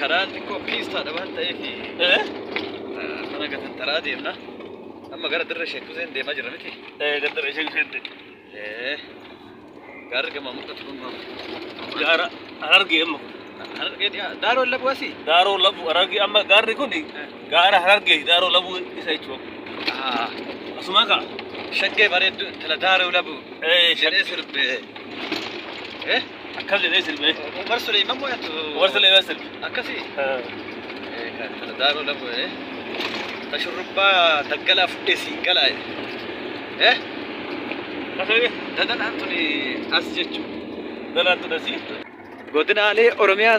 Karaan xiqqoo piistaadha waan ta'eef mana gatantaraa deemna. Amma gara dirree Sheek Huseen deemaa jirra miti. Gara dirree Sheek Huseen deema. Gaarri gamaa mul'atu kun maal? Gaara Harargee amma kun. Harargee dhiyaa Daaroo Labuu asii? Daaroo Labuu Harargee amma gaarri kun gaara Harargee Daaroo Labuu isa jechuudha. Asumaa ka'a. Shaggee bareedduu intala Daaroo Labuu jedhee sirbe. Akkas jedhee sirbee. Umar Suleeman moo yaatu? Umar Suleeman sirbe. Akkasii? Kan intala Daaroo Labuu ta shurrubbaa daggalaa fudhee siin galaa jedhe. Dadanaan tuni as jechuudha. Dadanaan tun asii. Godinaalee Oromiyaa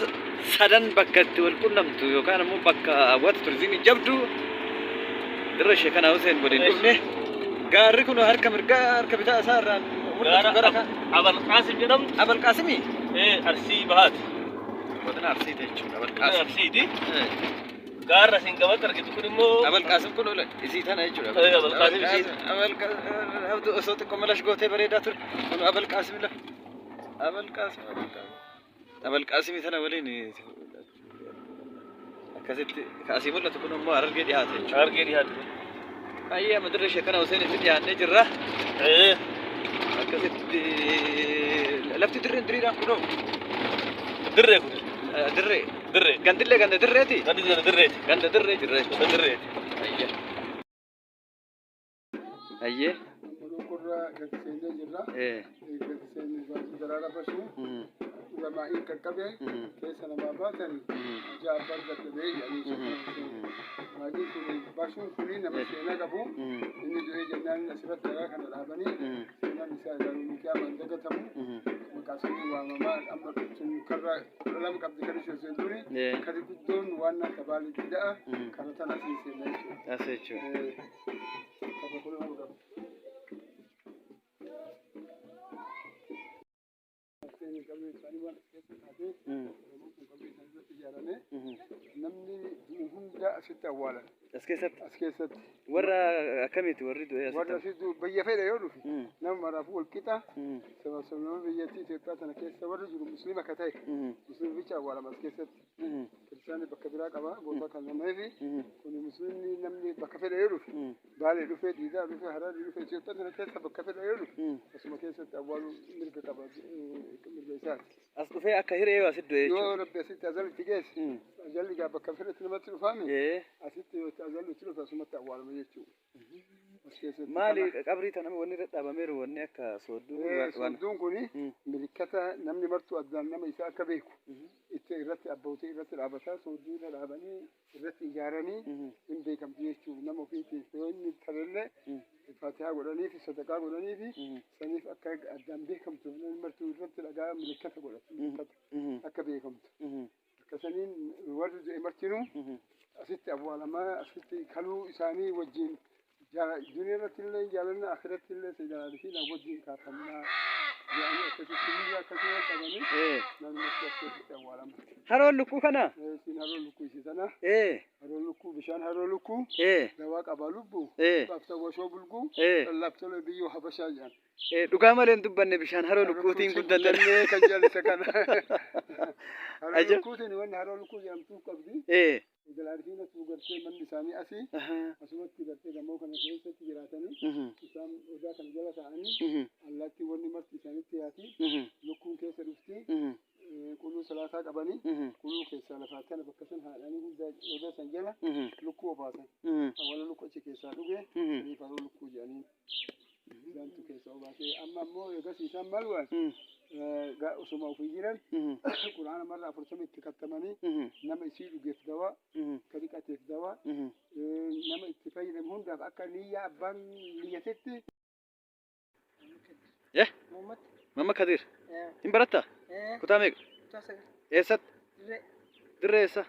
sadan bakka itti wal qunnamtu yookaan ammoo bakka hawwata turizimii jabduu Dirra Sheekanaa Huseen waliin dhufne. Gaarri kun harka mirgaa harka bitaa isaa irraan mul'atu gara kan Abal Qaasim jedhamtu. Abal Qaasimii? Arsii Bahaati. Godina Arsiiti jechuudha. Abal Godina Qaasim. Arsiiti. Gaarra isin gamatti argitu kun immoo Abal Qaasim kun ola isii tana jechuudha. Abal Qaasim isii. Abal Qaasim osoo xiqqoo malash gootee bareedaa ture. Kun Abal Qaasim lafa. Abal Qaasim Abal Qaasim. Abal Qaasimii tana waliin akkasitti ka asii mul'atu kun immoo Harargee dhiyaate jechuudha. Harargee dhiyaate. Baay'ee amma dirree sheekana Huseen itti dhiyaannee jirra. Akkasitti lafti dirreen diriiraan kunoo Dirree kun. Dirree. Dirree. Gandillee ganda dirreeti. Gandi ganda dirreeti. Ganda dirree jirra jechuudha. Ganda dirreeti. Ayyee. Ayyee. Mulukurraa gadi seennee jirra. Gadi seennee baasii daraara bashuu. Ulamaa'iin qaqqabee keessa namaa baasanii ijaa abbaan dadhabee jedhanii. Baajiin kun bashuun kun nama seenaa qabu. Inni du'ee jennaan asirratti dhagaa kana dhaabanii seenaan isaa ilaaluun qiyaamaan dagatamu. Maqaa sanii waamamaa amma sun karra 12 qabdi kan isheen seentuni. Karri guddoon waan akka baalli dida'a karra tana asiin seenna jechuudha. As jechuudha. Namni du'u hunda asitti awwaalan. As keessatti As keessatti. warra akkamiiti warri du'e Warra asitti? asii du'u biyya fedhe yoo dhufe nama maraafuu wal qixa. Saba sablamma biyyattii Itoophiyaa tana keessa warri jiru musliima akka ta'e musliima bicha awwaalama as keessatti. Kiristaanni bakka biraa qaba goota kan namaefi kuni musliimni namni bakka fedhe yoo dhufe Baalee dhufe Diidaa dhufe Hararii dhufe Itoophiyaa tana keessa bakka fedhe yoo dhufe asuma keessatti awwaaluu mirga qaba mirga isaati. As dhufee akka hiree yoo asitti du'e Yoo jechuudha. Rabbi asitti azal itti geesse ajalli gaa bakka fedhetti namatti dhufaami asitti yoo itti ajalli itti dhufe asumatti awwaalama jechuudha. As keessatti Maali qabrii tana wanni irra dhaabameeru wanni akka soodduu kun waan Soodduun kuni milikkata namni martuu addaan nama isaa akka beeku itti irratti abbootii irratti dhaabataa soodduu irra dhaabanii irratti ijaaranii hin beekamti jechuuf nama ofiitiif yoo inni tarellee faatihaa godhaniifi sadaqaa godhaniifi saniif akka addaan beekamtu namni martuu irratti dhagaa milikkata godhatu milikkata akka beekamtu akka saniin warri du'e martinuu asitti awwaalamaa asitti kaluu isaanii wajjin Duniyaa irratti illee jaalanna akhiratti illee sayyidina wajjin kaafamna jedhanii akkasitti niyyaa akkasii waan qabanii namni as keessatti awwaalama. Haroon lukkuu kana? Isiin haroo lukkuu isii sana. Haroo lukkuu bishaan haroo lukkuu. Dawaa qabaa lubbu. Qabsa washoo bulguu. Lallaaf tolee biyyoo habashaa jedhan. Dhugaa malee hin dubbanne bishaan haroo lukkuutiin guddatan. Guddannee kan jedhan isa kana. Haroo lukkuutiin wanni haroo lukkuu jedhamtuuf qabdi. Eegala Arsiin gartee manni isaanii asii asumatti gartee gamoo kana keessatti jiraatanii isaan odaa kana jala taa'anii allaattii wanni marti isaanitti yaati lukkuun keessa dhufti quluu salaataa qabanii quluu keessaa lafaa kana bakka san haadhanii hunda odaa san jala lukkuu obaasan awwaala lukkuu achi keessaa dhuge saniif haroo lukkuu jedhanii isaantu keessaa obaasee amma ammoo eegas isaan maal waan osuma ofii jiran quraana marra 40 itti kattamanii nama isii dhugeef dawaa ka dhiqateef dawaa nama itti fayyadamu hundaaf akka niyyaa abbaan niyyatetti. Mamma Kadir. Hin barattaa? Kutaa meeqa? Eessatti? Dirree eessa?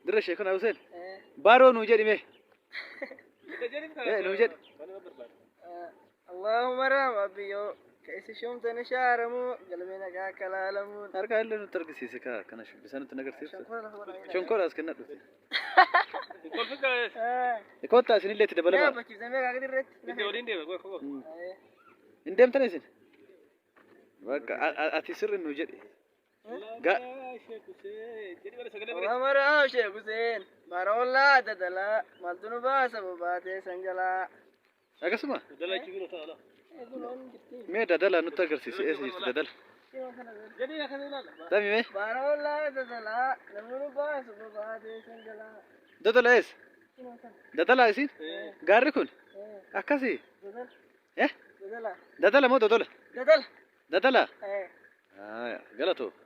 Dirree Sheekana Huseen? Baaroo nuu jedhi mee. Nuu jedhi. Allahumma raama biyyoo ka isi shuumtani shaaramu galmee nagaa akka laalamuun. Harkaa illee nutti argisiise kaa kana shubbisa nutti agarsiifta. Shonkora as kennadhu. Kottaa isinillee itti dabalamaa. Gaafachiiftamee kaa dirreetti. Hin deemtan isin? Bakka ati sirri nuu jedhi. Wamaraa Sheek Huseen baroolaa dadalaa maaltu nu baasa bobaatee sanjalaa. Akkasuma mee dadala nutti agarsiisi, eessa jirti dadala? Tami mee. Baroolaa dadalaa namni nu baasu bobaatee sanjalaa. Dadala eessa? Dadala isiin? Gaarri kun? Akkasii? Eh? Dadala. Dadala moo dodola? Dadala. Dadala? Eh. Galatoo. Galatoomaa.